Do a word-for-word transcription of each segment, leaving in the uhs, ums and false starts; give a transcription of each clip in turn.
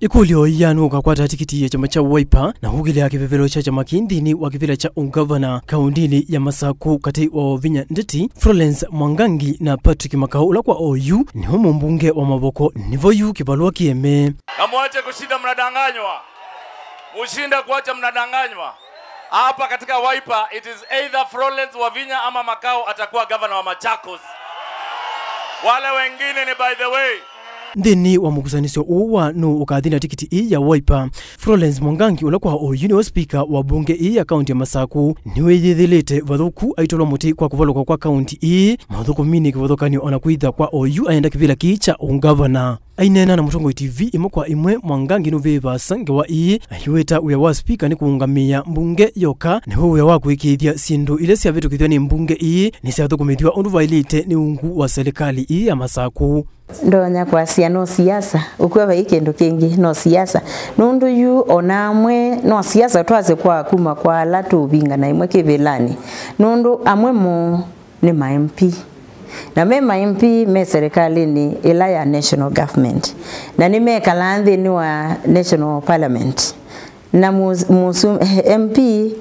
Ĩkũlyo ya nũũ ũkakwata tikiti ya kyama kya Wiper na kũkĩlya kĩvevelo kya kyama kĩĩ nthĩnĩ wa kĩvĩla kya ũngavana kaũndĩnĩ ya Masaku katĩ wa Wavinya Ndeti, Florence Mwangangi na Patrick Makau ũla kwa oyu nĩwe mũmbunge wa Mavoko, nĩvo yu kĩvalũa kĩeme. Na mwache kushinda mnadanganywa. Mushinde kuacha mnadanganywa. Hapa katika Wiper, it is either Florence Wavinya ama Makau atakuwa gavana wa Machakos. Wale wengine ni by the way. Nthĩnĩ wa mũkusanĩsyo ũũ wa nũũ ũkathi na tikiti ĩĩ ya Wiper, Florence Mwangangi, ũla kwa oyu nĩwe spika wa mbunge ĩĩ ya kaunti ya Masaku, nĩwĩyĩthĩlĩte vathũku aitũlwa mũtĩ kwa kũvalũka kwa kaunti ĩĩ mathũkũminĩ kĩvathũkan'yo ona kwĩtha kwa oyu ayenda kĩvĩla kĩĩ kya ũngavana. Aineena na Mũtongoi T V ĩmwe kwa ĩmwe, Mwangangi nũvĩvasa ngewa ĩĩ, aiweta wĩa wa spika nĩ kũũngamĩa mbunge yoka, nĩw'o wĩa wa kũĩkĩĩthya syĩndũ ila syavĩtũkĩthw'a nĩ mbunge ĩĩ nĩsyathũkũmĩthw'a ũndũ vaĩlĩte nĩ ungu wa silikalĩ ĩĩ ya Masaku. Ndonya kwasya no siasa, ũkw'a vai kĩndũ kĩngĩ, no siasa. Nũndũ yu ona amwe no siasa twasye kwa kuma kwa ala tũũvingana ĩmwe kĩvĩlanĩ. Nũndũ amwe moo nĩ ma M P. Na me ma M P me serikalĩnĩ ĩla ya national government. Na nĩmekalaa nthĩnĩ wa national parliament. Na mus- musu- M P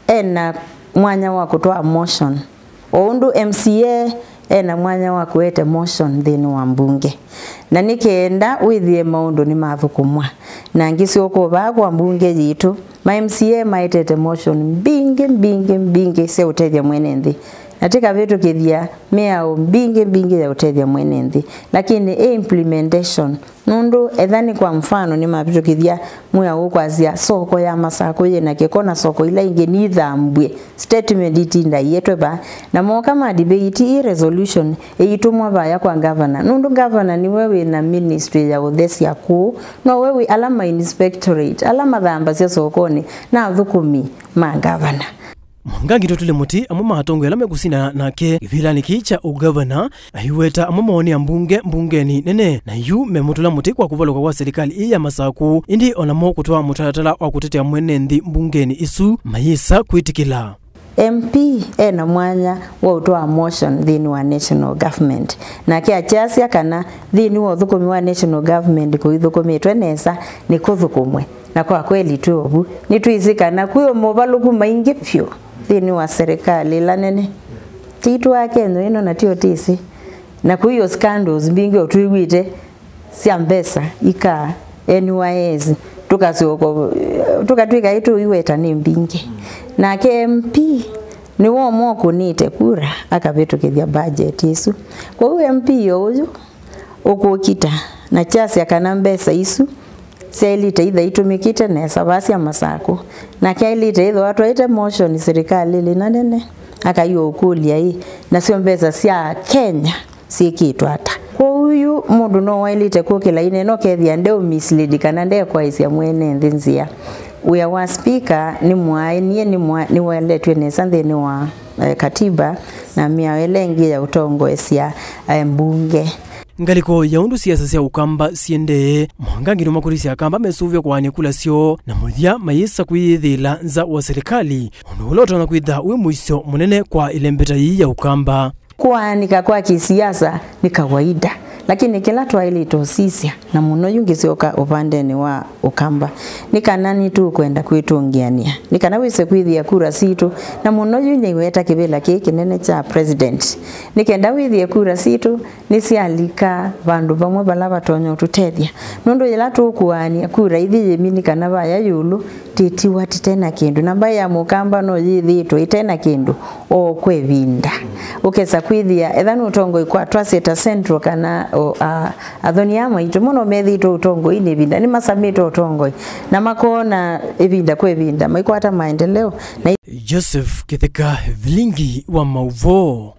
ena mwanya wa kũtwaa motion. O ũndũ M C A ena mwanya wa kũete motion nthĩnĩ wa mbunge. Na nĩ kenda wĩthĩe maũndũ nĩmathũkũmwa. Na ngĩsyoka vaa kwa mbunge yitũ, ma M C A maetete motion mbingĩ, mbingĩ, mbingĩ sya ũtethya mwene nthĩ. Na tĩkavĩtũkĩthya mĩao mbingĩ, mbingĩ ya ũtethya mwene nthĩ. Lakini ĩ implementation, nũndũ etha nĩ kwa mfano nĩmavĩtũkĩthya mwĩao ũkwasya soko ya Masakũ yĩ na kĩko na soko ila ingĩ nithambw'e, statement itinda ietwe vaa, na moka ma debate ĩ resolution ĩitũmwa vaya kwa governor, nũndũ governor nĩwe wĩ na ministry ya ũthesya kũũ, nowe wĩ ala ma inspectorate ala mathambasya sokonĩ na athũkũmi ma governor. Mwangangi nĩwatũlile mũtĩ amwe ma atongoi ala mekũsindana nake kĩvĩlanĩ kĩĩ kya ũngavana, aiweta amwe moo nĩ ambunge mbungenĩ nene, na yu memũtũla mũtĩ kwa kũvalũka kwa silikalĩ ĩĩ ya Masakũ, ĩndĩ o namo kũtwaa mũtalatala wa kũtetea mwene nthĩ mbungenĩ ĩsu mayĩsa kwĩtĩkĩla. M P ena mwanya wa ũtwaa motion nthĩnĩ wa national government, nake akyasya kana nthĩnĩ wa ũthũkũmi wa national government kũithũkũmĩtwe nesa nĩkũthũkũmwe. Na kwa kweli twĩ ovu, nĩtwĩsĩ kana kwĩ movalũku maingĩ vyũ nthĩnĩ wa serikali ĩla nene. Titũ Akenya ĩno na tio tĩsĩ. Na kwĩ o scandals mbingĩ o twĩw'ĩte sya mbesa ikaa N Y S, tũkasyoka, tũkatwĩka ĩtũiweta nĩ mbingĩ. Nake M P nĩwe ũmwe ũkũnĩte kura akavĩtũkĩthya budget ĩsu. Kwoou M P o ũyũ ũkũkita na kyasya kana mbesa isu syaĩlĩte ithaitũmĩkĩte nesa vaa sya Masakũ. Nake aĩlĩte ĩthĩwa atwaĩte motion silikalĩnĩ na nene, akaiwa ũkũlya ĩ, nasyo mbesa sya Kenya syĩkĩtwe ata? Kwoou yu mũndũ no waĩlĩte kũkĩla ine, no kethĩa ndeũ mislead kana ndekwaĩsya mwene nthĩ nzĩa. Wĩa wa speaker nĩ mwaĩ, niĩ nĩ mwa-, nĩwaeletw'e nesa nthĩnĩ wa, eh, katiba na mĩao ĩla ĩngĩ ya ũtongoesya, eh, mbunge. Ngalĩko ya ũndũ siasa sya Ũkamba siendee, Mwangangi nũmakũlĩsye Akamba mesũvya kũaany'a kula syoo na mũthya mayĩsa kwĩyĩthĩĩla nza wa silikalĩ, ũndũ ũla ũtonya kwĩtha wĩ mũisyo mũnene kwa ĩlembeta yĩĩ ya Ũkamba. Kũaanĩka kwa kĩsiasa nĩ kawaida, lakini kĩla twaĩlĩte ũsisya, na mũno yu ngĩsyoka ũvandenĩ wa Ũkamba, nĩ kana nĩtũkwenda kwĩtũngĩanĩa, nĩ kana wĩse kwĩthĩa kura sitũ, na mũno yu nĩweta kĩvĩla kĩĩ kĩnene kya president, nĩ kenda wĩthĩe kura sitũ nĩsyalika vandũ vamwe vala vatonya ũtũtethya, nũndũ yĩla tũkũaany'a kura ithi yĩmi nĩ kana vaya ĩũlũ tĩtiwa tĩte na kĩndũ, na mbaĩ ya Mũkamba no yĩthĩĩtwe ĩte na kĩndũ o kwa ĩvinda. Ũkesa kwĩthĩa, etha nĩ ũtongoi kwa twasye ta Central kana o, a, athoni aa maitũ, mo no methĩĩtwe ũtongoinĩ ĩvinda, nĩmasamĩte ũtongoi, na makoona ĩvinda kwa ĩvinda maikwata maendeleo. Na Joseph Kĩtheka, Vilingi wa Maũvoo.